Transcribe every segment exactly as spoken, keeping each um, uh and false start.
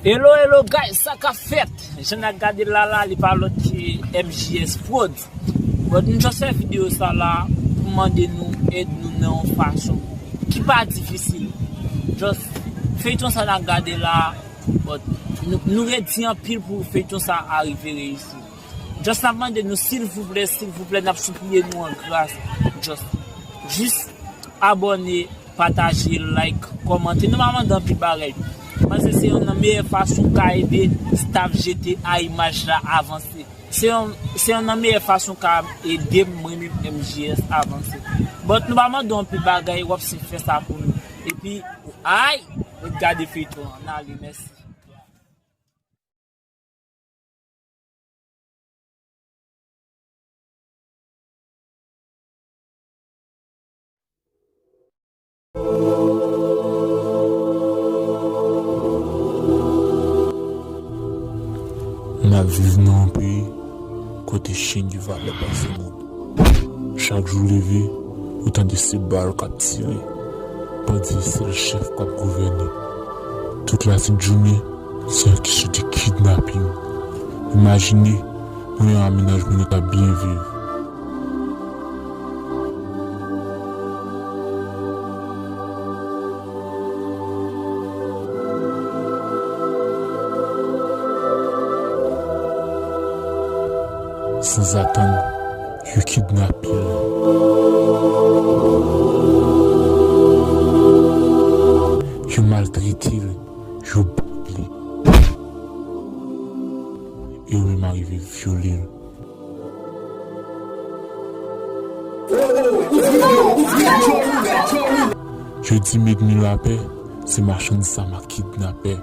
Hello, hello guys, sa k ap fèt? Jan n ap gade la la, li pa lòt ke M J S Prod. But m just fè videyo sa la pou mande nou ede nou nan yon fason ki pa difisil. Just feyton sa n ap gade la, but nou, nou redi anpil pou feyton sa a rive reyisi. Just n ap mande nou silvouplè, silvouplè, n ap sipliye nou an gras. Just, jis abòne, pataje, like, kòmante. Nou pa mande anpil bagay. Paske se yonn nan meyè fason w ka ede staff G T A Image la avanse. Se yonn, se yonn nan meyè fason w ka ede m, mwen menm M J S avanse. But nou pa mande anpil bagay, w ap si fè sa pou nou. Epi, ay, ret gade feyton an. N ale, mèsi. N ap viv nan yon peyi kote chen gen valè pase moun. Chak jou w leve, ou tande se bal k ap tire. Pandye sèl chèf k ap gouvène. Tout lasent jounen, se yon kesyon de kidnaping. Imajine, mwen yon a mennaj mwen nou t ap byen viv. Sanzatann, yo kidnape l. Yo maltrete l, yo bat li. E yo menm arive vyole l. Yo di m ènmi lapè, se machann zam ak kidnapè.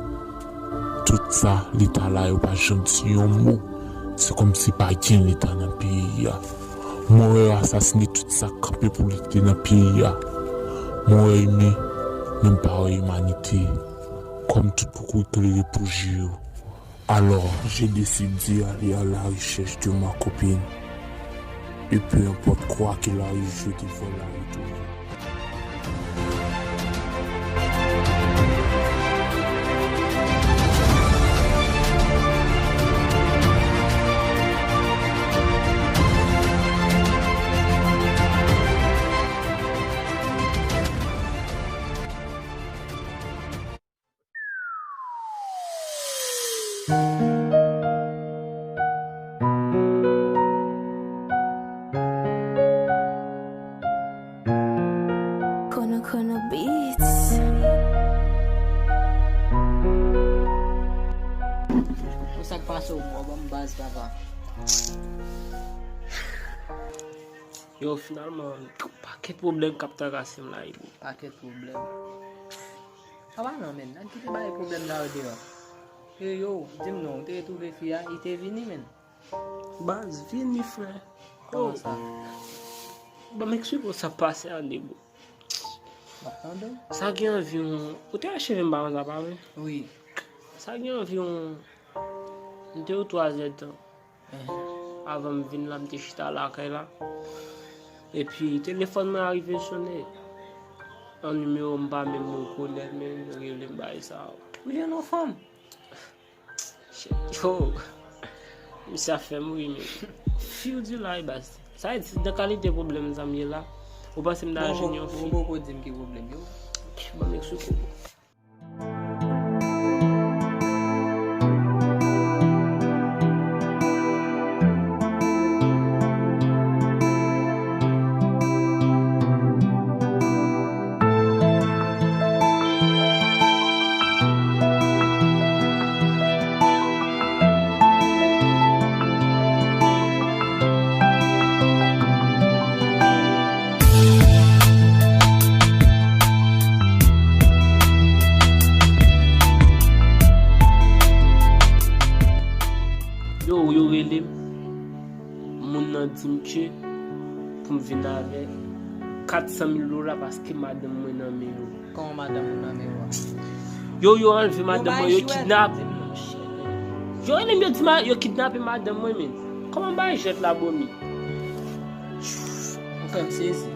Tout sa, Leta la, yo pa janm di yon mo. Se kòmsi pa gen Leta nan peyi a. Mwen wè yo asasine tout sa k kanpe pou lite nan peyi a. Mwen wè imen, men m pa wè imanite. Kòm tout poko tolere pou je yo. Alors, je décide d'y aller à la recherche de ma copine. Et peu importe quoi qu'il arrive, je devrais la retrouver. Kono Kono Beats. Sa k pase w, bro? Ban m baz, papa. Yo, finalman, pakèt pwoblèm k ap trakase m la, e bro. Pakèt pwoblèm. Papa non, men, nèg ki te bay pwoblèm sa yo deyò. Yo, yo, di m non, ou te retwouve fi a, li te vini, men. Baz, vini, frè. Kòman sa? Ban m eksplike w sa k pase a, bro. M ap tande w. Sa gen anviwon, ou te wè cheve m pa konsa, pa vre? Wi. Sa gen anviwon de ou twa zè tan. Avan m vin la, m te chita lakay la. Epi, telefòn mwen arive sonnen. Yon nimewo m pa menm rekonèt, men rele m bay sa. Ou jwenn yon fanm? Shit, yo. Misye ap fè m ri, men. Fi w di la, e baz. Sa vle di, nan kalite pwoblèm sa m ye la, ou panse m ta jwenn yon fi? Ou poko di m ki pwoblèm yo. Ban m eksplike w. Yo, yo rele m. Moun nan di m ke pou m vin avè kat san mil dola paske madanm mwen nan men yo. Kòman madanm ou nan men yo a? Yo, yo anlve madanm mwen, yo kidnap. Yo rele m, yo di ma, yo kidnape madanm mwen, men. Kòman m bay jwèt la, bro, mi? Ou fè m sezi.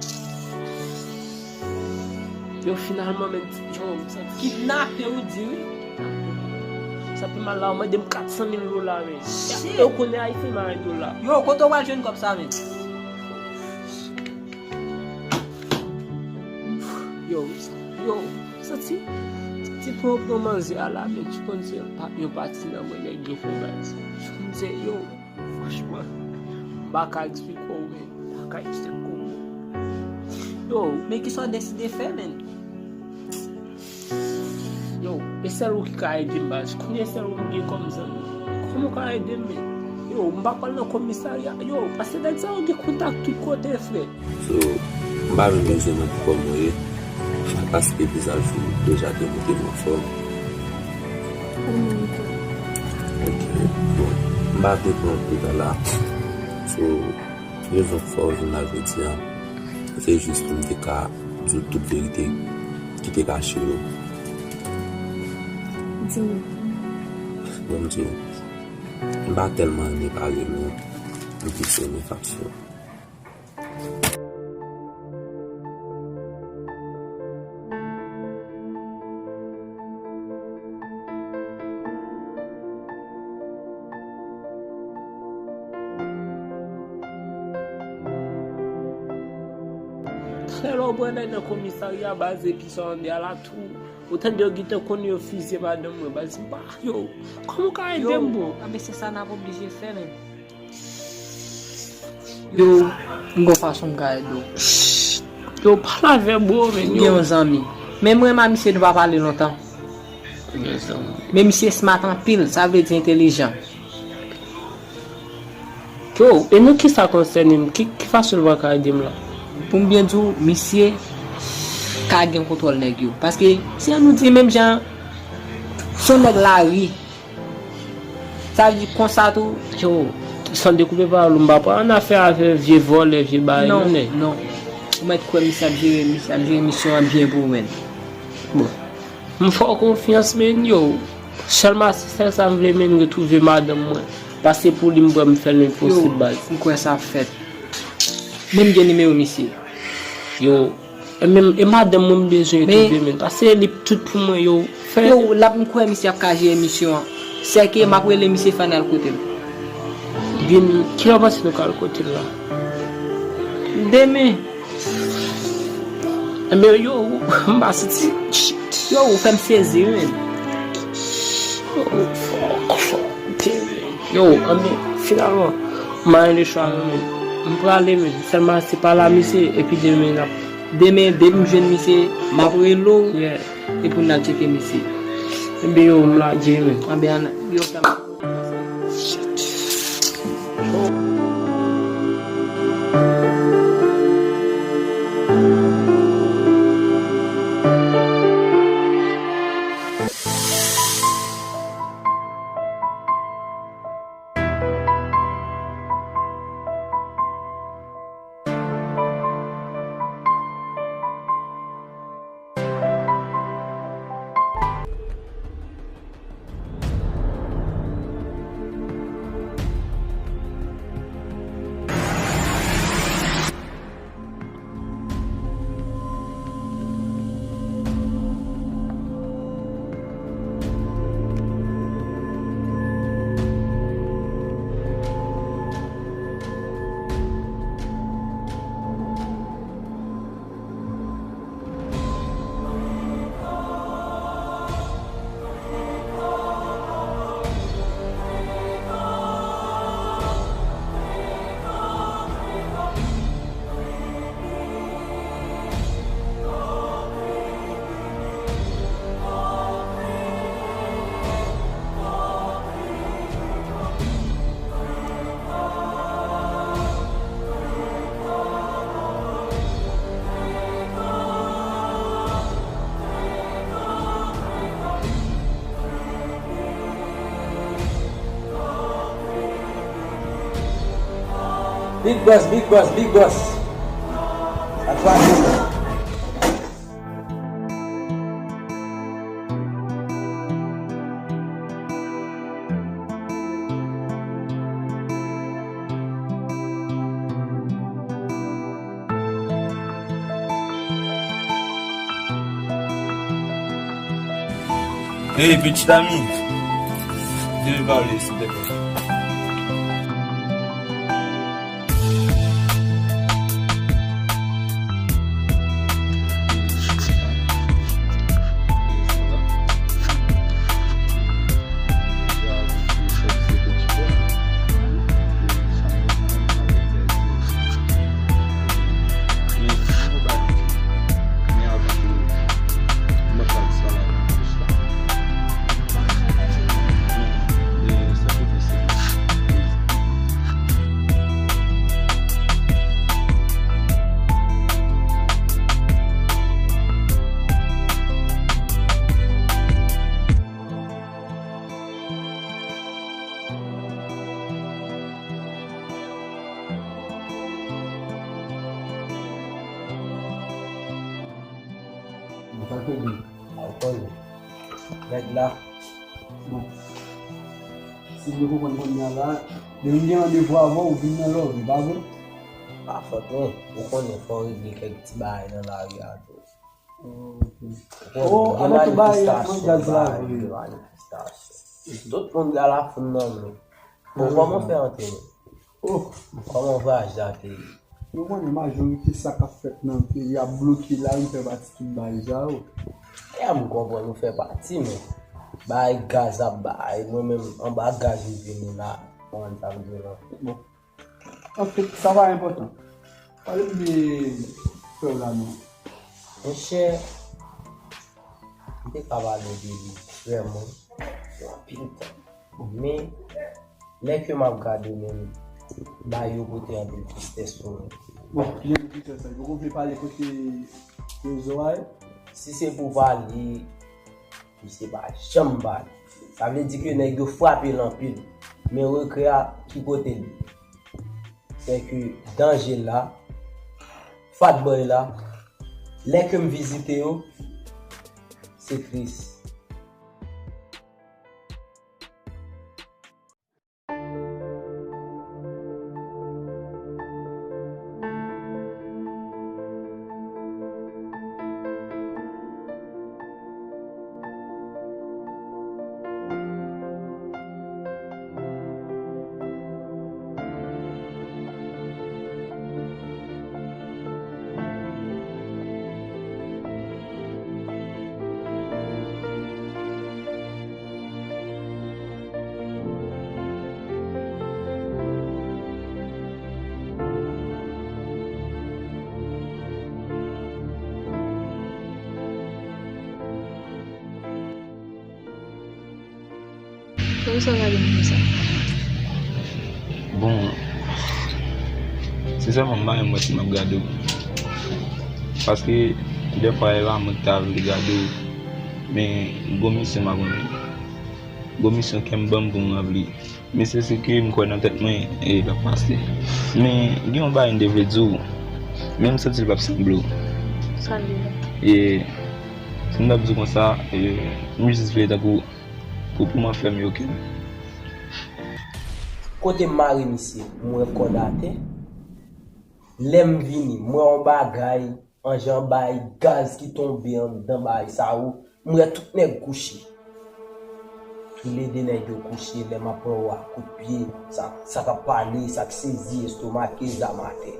Yo, finalman, men, yo, m santi. Kidnape, ou di, wi. Sa pi mal la, ou mande m kat san mil dola, men. Shit! Yo konnen Ayiti mare dola. Yo, kote w al jwenn kòb sa, men? Yo, yo, santi, santi pran, pran manzè a la, men, tu konn se pa, yon pati nan mwen nèg yo fè baz. Tu konn se, yo, franchman, m pa ka eksplike w, men, m pa ka eksplike w. Yo, men kisa w deside fè, men? Yo, e sèl ou ki ka ede m, baz. Kounye a sèl ou m gen kòm zanmi. Kòman w ka ede m, men? Yo, m pa pral nan komisarya. Yo, paske nèg sa yo gen kontak tout kote, frè. So, m pa menm bezwen mande kòman w ye. Paske vizaj ou deja te montre m anfòm. Ok, bon, m pa te pran tout tan la. So, rezon k fè w vin la jodi a, se jis pou m te ka di w tout verite ki te kache yo. Di m. Bon, m di w, m pa tèlman renmen pale, men m plis renmen faksyon. Talè lè w pran nèg nan komisarya, baz, epi sa w ande a la tou. Ou tande yo gentan konn yo fizye madanm mwen, baz, m pa, yo, kòman w ka ede m, bro? Yo, a, men se sa n ap oblije fè, men. Yo, m gon fason m ka ede w. Yo, pale avè m, bro, men, m gen yon zanmi. Men mwen, m a misye, nou pa pale lontan. Men misye smart anpil, sa vle di entelijan. Yo, e nan kisa konsène m? Ki, ki fason l pral ka ede m la? Pou m byen di w, misye ka gen kontwòl nèg yo. Paske, si an nou di menm jan, se yon nèg lari. Sa vle di konsa tou. Yo, san dekoupe pawòl ou, m pa pral nan afè avè vye vòlè, vye bagay, non, non, nèg. Non. Ou mèt kwè misye ap jere, misye ap jere misyon an byen pou ou menm. Bon. M fè w konfyans, men, yo. Sèlman se sèl sa m vle, men, retwouve madanm mwen. Pase pou li, m pral m fè l enposib, baz. M kwè sa ap fèt. Men m gen nimewo misye. Yo, e menm, e madanm mwen m bezwen retwouve, men. Pase li tout pou mwen, yo. Fè. Yo, l ap m kwè misye ap ka jere misyon an. Sèke m ap rele misye fè n al kote l. Bin, kilè w panse nou ka al kote l la? Demen. Enben, yo, m pa santi. Yo, ou fè m sezi, wi, men. Yo, fòk, fòk. Yo, enben, finalman, m pa gen lechwa, non, men. M prale, men. Sèlman se pa la, misye, epi demen, n ap. Demen, depi m jwenn misye, m ap rele w. Yeah. Epi n al tcheke misye. Enben, yo, m lage, men. Enben, ann, yo, fè m. Big boss, big boss, big boss. Atwa. Hey, petit ami. Evalye, silteplè. Mwen pa te di. A, w konnen. Nèg la. Bon. Si m te konprann kounye a la, depi m gen randevou avè w, ou vin nan lòv, pa vre? Pa fòt mwen. Ou konnen, fò w regle kèk ti bagay nan lari a tou. Oh, ok. Ou konnen, oh, gen manifestasyon, tout bagay, gen manifestasyon. Tout moun gen la foul nan men. Bon, kòman w fè antre menm? Oh. Kòman vwayaj la te ye? Nou konnen majorite sa k ap fèt nan peyi a bloke la, nou fè pati tout bagay sa yo. E a m konprann nou fè pati, men bagay gaz ap bay, mwen menm anba gaz m vini la, konprann sa m di w la. Bon. Anfèt, sa pa enpòtan. Pale m de frè w la non. Monchè, m te ka pale w de li vrèman pou anpil tan. Men, lè ke m ap gade menm, bagay yo pote anpil tristès pou mwen. Bon, kijan ki tristès sa? Ou vle pale kote rezo a ye? Si se pou pale, misye pa janm pale. Sa vle di ke nèg yo frape l anpil. Men regrè a, ki kote l ye? Sèke danje la, fat boy la, lè ke m vizite yo, se tris. Poukisa w gade m konsa? Bon, sensèman, m pa menm wè si m ap gade w. Paske, dèfwa, e pa mwen ki ta vle gade w. Men, gwo misyon m ap ranpli. Gwo misyon kè m ban m pou m ranpli. Men se sa ke m kwè nan tèt mwen, e l ap pase. Men, gen yon bagay m te vle di w, men m santi l p ap sanble w. Sa l ye la? E, si m t ap di w konsa, e, m jis vle tankou pou, pou m anfèm yo kè m. Kote m mare misye, m wè kòd atè. Lè m vini, m wè yon bagay, an jan bay gaz ki tonbe anndan bagay sa yo. M wè tout nèg kouche. Toulede nèg yo kouche, lè m ap wè w a kout pye, sa, sa k ap pale, sa k sezi, estomake, zam atè.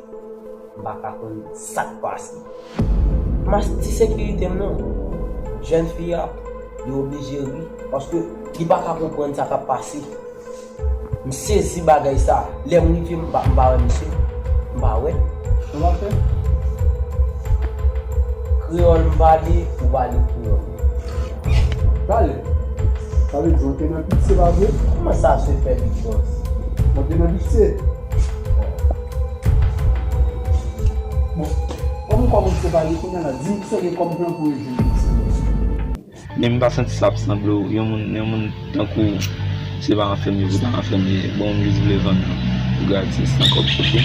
M pa ka konn sa k pase. M ap di sekirite m non. Jèn fi a, li oblije ri, paske li pa ka konprann sa k ap pase. M sezi bagay sa. Lè m rive, m pa, m pa wè misye. M pa wè. Sa w ap fè? Kreyòl m pale, ou pale kreyòl. Talè. Sa vle di w te nan pitye, pa vre? Kòman sa se fè Big Boss? Mwen te nan pitye. Bon, kòm ou kòmanse pale kounye a la, di m kisa w gen kòm plan pou rejoine pitye. Men m pa santi sa ap sanble w. Yon moun, yon moun tankou w, se pa anfèm yo pou ta anfèm li. Bon, m jis vle vann ou gratis, san kòb poche.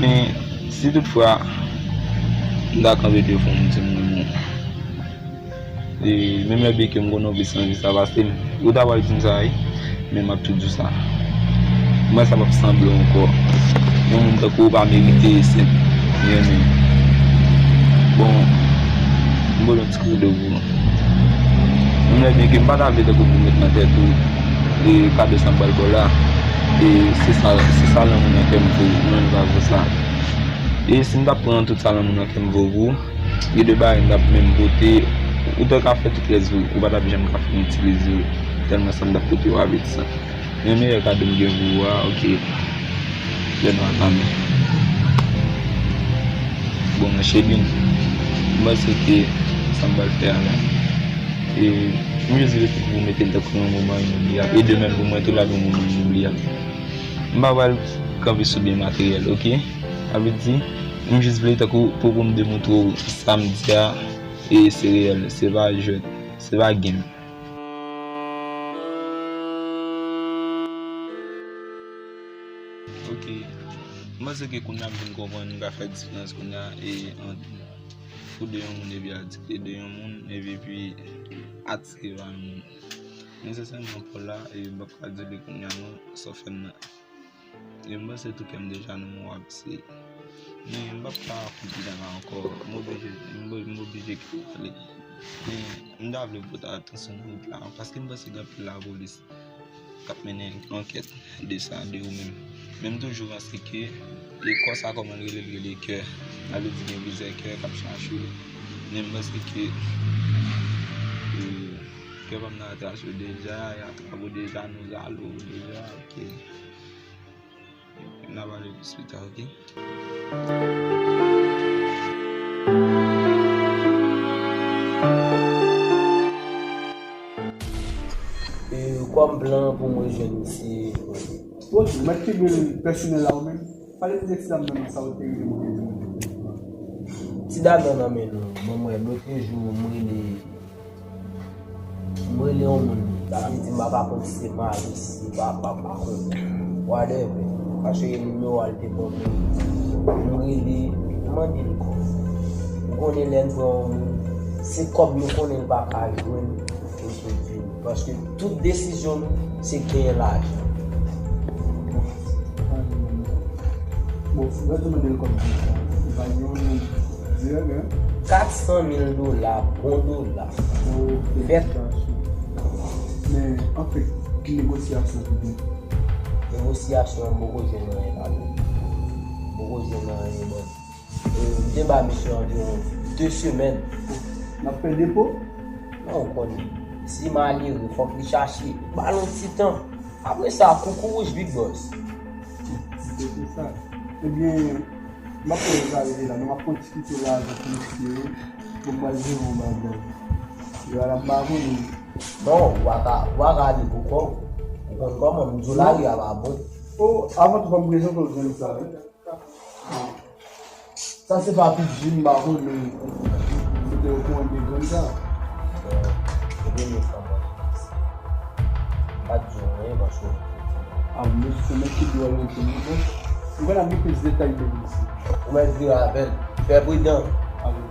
Men, si toutfwa, m ta kanpe devan w, m di m renmen w. E, menm lè byen ke m konnen w plis anvi sa pase m, ou ta pral di m sa, wi. Men m ap tou di w sa. M wè sa p ap sanble w ankò. Yon moun tankou w pa merite senp renmen. Bon, m ba w yon ti kado pou ou. M wè byen ke m pa ta vle tankou pou m met nan tèt ou. E kado sa m pral ba w la, e se sa, se sa lanmou nan kè m pou ou, mwen m va vo sa. E si m t ap pran tout sa lanmou nan kè m vo pou ou, gen de bagay m t ap menm pote, ou te ka fè tout rès ou, ou pa t ap janm ka fin itilize yo, tèlman sa m t ap pote yo avètisan. Men meyè kado m gen pou ou a, oke. Lè nou atann. Bon, mwen Chedwin, m panse ke sa m pral fè a la, e m jis vle pou mete l tankou yon moman inobliyab. E de menm pou mwen tou l ap yon moman inobliyab. M pa pral kanpe sou byen materyèl, oke? Sa vle di, m jis vle tankou pou, pou m demontre w sa m di a, e se reyèl, se pa jwèt, se pa game. Ok. M panse ke kounye a m vin konprann m ka fè diferans kounye a e ant ou de yon moun epi atire de yon moun epi pi atire pa yon moun. Men sensèman pou la e m p ap ka di li kounye a non sa w fè m nan. E m panse tou kè m deja nan mwen w ap se. Men m p ap ka kontinye la ankò. M oblije, m, m oblije kite w ale. Men m ta vle pou w ta atansyon nan wout la, paske m panse gen anpil lapolis k ap mennen ankèt de sa, de ou menm. Men m toujou panse ke e kò sa kòman l rele, l rele kè. Sa vle di gen plizyè kè k ap chache w. Men m panse ke e, kè pa m nan atrase w deja, e atrave w deja, nou rale w deja, ok. N a pale plis pita, ok? E, kòm plan pou mwen jwenn misye. Bon, mèt kenbe l pèsonèl la ou menm. Pale m de ti dam nan, sa w te rele m te di mwen. Ti dam nan nan men nou. Bon, mwen, lòt jou, mwen rele M rele yon moun, sa vle di m pa ka konn si se mari, si se papa, m pa konnen. Whatever. Paske nimewo a l te ban mwen. M rele, m mande l kòb. Ou konnen lè n pran yon moun, se kòb nou konnen l pa ka jwenn, pou l sot vini. Paske tout desizyon nou, se genyen lajan. Bon, lè w te mande l kòb konsa, li pa gen yon non dirèk, en? Kat san mil dola, bon dola. Ok, fèt. Men, anfèt, ki negosyasyon ki gen? Negosyasyon an, m poko jwenn anyen, pa vre. M poko jwenn anyen, bòs. E, m te ba misye anviwon de semèn. N ap fè depo? Non, ou konnen. Si malere, fòk li chache. Ba l yon ti tan. Apre sa, koukou wouj, Big Boss. Se sa. Ebyen, m ap fè sa rete la, men m ap pran ti kite lajan pou misye, pou m pral jere yon bagay. Yo al ap ba konnen. Non, w a ka, w a ka ale pou kò w. Ou konn kòman m di w lari a pa bon. O, avan tou, fò m prezante w grenn sa, wi. Sa se pa P J, m pa konnen kote yo pran de grenn sa. Bon, se premye fwa mwen jwenn misye. M pa t di w anyen paske. A, mesye, mèt ki dwe rantre, non? M konn ap gen plis detay de misye. Ou mèt vire avè l. Fè pridan. A wi.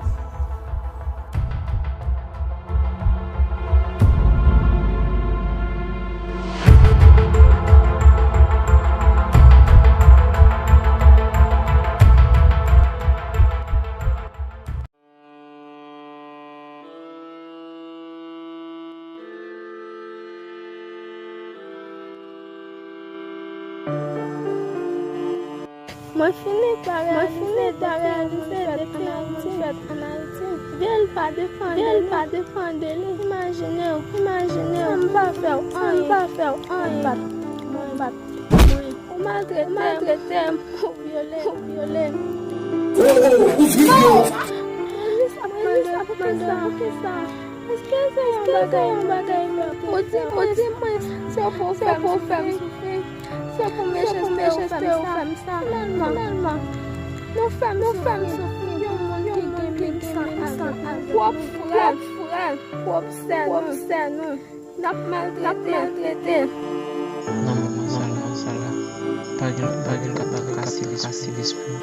Mwen fini pa reyalize de ke yon moun fèt ann Ayiti. Vye l pa defande li. Vye l pa defande li. Imajine w, imajine w, san m pa fè w anyen, san m pa fè w anyen, ou bat mwen, ou bat mwen. Ou maltrete m, ou vyole m, ou vyole m. Oh, oh, ouvri yo. Mwen jis ap mande w poukisa. Èske se yon bagay, yon bagay mwen te fè w? Ou di mwen, se pou w fè m soufri. Se pou mechanste ou fè m sa. Finalman, finalman, nou fè m soufri. Yon moun ki gen menm san ak pwòp frè, pwòp frè, pwòp sè nou. N ap maltrete. Nan moman sa la, pa gen, pa gen lòt bagay k ap kase lespri m.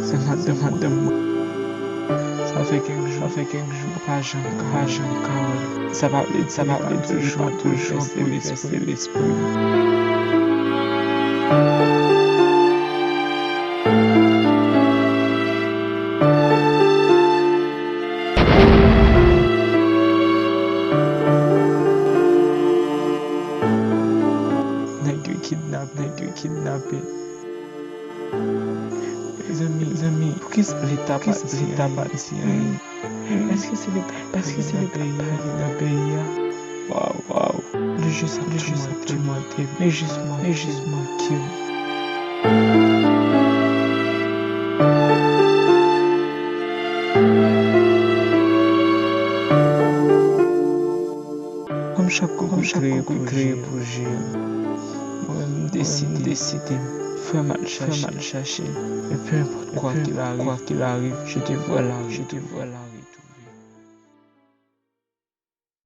Se madanm, madanm mwen. Sa fè kèk jou, sa fè kèk jou, m pa janm, pa janm ka wè l. Sa pa vle di, sa pa vle di li pa toujou ap boulvèse lespri m. Nèg yo kidnape. Mezanmi, mezanmi, poukisa Leta pa di anyen? Èske se Leta, èske se Leta pa vin nan peyi a? Waw, waw. Li jis ap toumante m. Li jis manke m. Kòm chak kokoy kreye pou je l, mwen menm m deside, deside fè m al chache, fè m al chache. E peu importe quoi qu'il arrive, quoi qu'il arrive, je devrais l'arriver, je devrais l'arriver.